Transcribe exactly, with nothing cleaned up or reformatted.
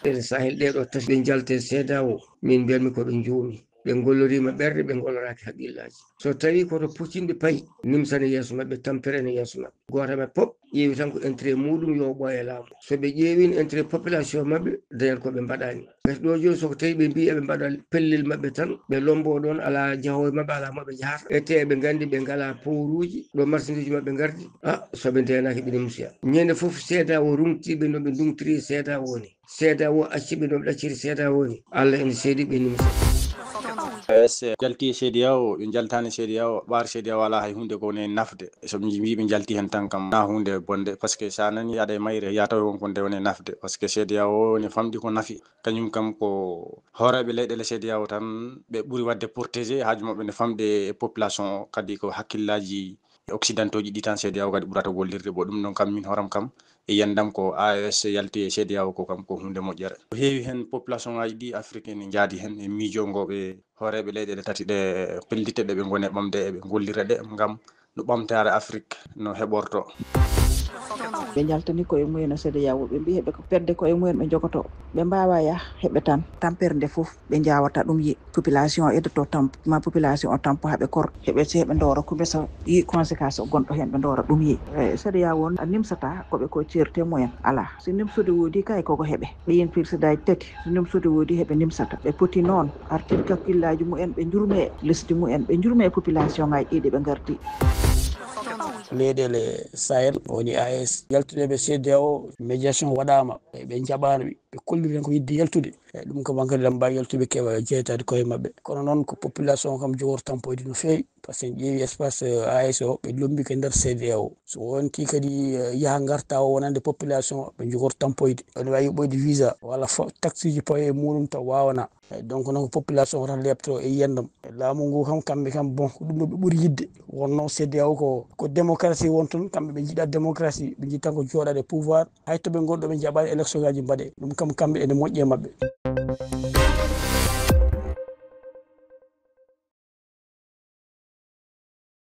Ɓen Sahel ɗee ɗoo tati ɓe njalti e C E D E A O, min mbiyatmi ko ɓe njuumi. Ɓe ngolloriima ɓerɗe, ɓe ngolloraaki haqqillaaji. So tawii ko to pocinɓe payi, nimsa ne yeeso maɓɓe, tampere ne yeeso maɓɓe. Gooto e maɓɓe fof ƴeewi tan ko intérêt muuɗum yo ɓooye laamu. So ɓe ƴeewino intérêt population maɓɓe, dañat ko ɓe mbaɗaani. Gati ɗoo jooni so ko tawii ɓe mbii eɓe mbaɗa pellel maɓɓe tan, ɓe lomboo ɗoon, alaa jahoowo maɓɓe, alaa mo ɓe njahata. Ete eɓe nganndi ɓe ngalaa pooruuji, ɗo marchandise maɓɓe ngardi. Ah, so ɓe ndeenaaki ɓe nimsoya. Ñande fof C E D E A O ruŋtii ɓe no ɓe nduŋtori C E D E A O ni. C E D E A O acci ɓe no ɓe ɗacciri C E D E A O ni. Allah ene seedi ɓe nimsa. S jalti e C E D E A O, ɓe njaltaani C E D E A O, ɓaar C E D E A O alaa hay huunde ko woni e nafde. So ɓe mbii ɓe njalti heen tan kam, na huunde bonde, parce que so a nani aɗa e mayre, ya taw won ko nde woni e nafde, parce que C E D E A O ne famɗi ko nafi. Kañum kam ko hooreeɓe leyɗeele C E D E A O tan ɓe ɓuri waɗde protégé, haaju maɓɓe ne famɗi e population o, kadi ko hakkillaaji occidentaux ji ɗi tan C E D E A O kadi ɓurata gollirde. Bon, ɗum ɗon kam min hooram kam e yiyandam ko A E S yalti e C E D E A O ko kam ko huunde moƴƴere. Ko heewi heen population ŋaaji ɗi Afrique ene njaadi heen e miijoo ngo ɓe hooreeɓe leyɗeele tati ɗe pellite ɗe ɓe ngoni e ɓamde eɓe ngollira ɗe ngam no ɓamtaare Afrique no heɓorto. Ɓe njaltani koye mumen e C E D E A O, ɓe mbii heɓe ko perde koye mumen ɓe njogoto. Ɓe mbaawa yah heɓe tan tampere nde fof ɓe njaawata ɗum yi population eddoto tampo ma population o tampo haɓe kor heɓe se heɓe ndoora kumbe so yi conséquence o gonɗo heen ɓe ndoora ɗum yi. E, C E D E A O a nimsata koɓe ko ceerte mumen alaa. Si nimsude woodi kay koko heɓe ɓe yen pirsidaaji tati. Si nimsude woodi heɓe nimsata ɓe poti noon artirde hakkillaaji mumen ɓe njurme lesdi mumen ɓe njurme population ŋaaji ɗi ɓe ngardi. Leyɗeele Sahel woni A E S yaltude ɓe C E D E A O, médiation waɗaama, ɓe njaɓaano ɓe, ɓe kolliri tan ko yiɗde yaltude. E ɗum kam hankadi eɗen mbaawi yaltude keewa jeytaade koye maɓɓe. Kono noon ko population o kam jogorto tampoyde no feewi, par ce que en ƴeewi espace A E S o ɓe lombi ko e nder C E D E A O. So wonti kadi yaha ngarta o wonande population o ɓe jogorto tampoyde. Ene waawi yoɓoyde visa walla taxe uji pawe e muɗum taw wawana. Eyi, donc noon ko population o tan leɓto e yiyandam. Laamu ngu kam kamɓe kam bon ko ɗum ɗo ɓe ɓuri yidde. Wonno C E D E A O ko ko démocratie won toon, kamɓe ɓe njiɗa démocratie, ɓe njiɗ tan ko jooɗaade e pouvoir. Hay to ɓe ngonɗo ɓe njaɓaani élection ngaji mbaɗe, ɗum kam kamɓe ene moƴƴi e maɓɓe.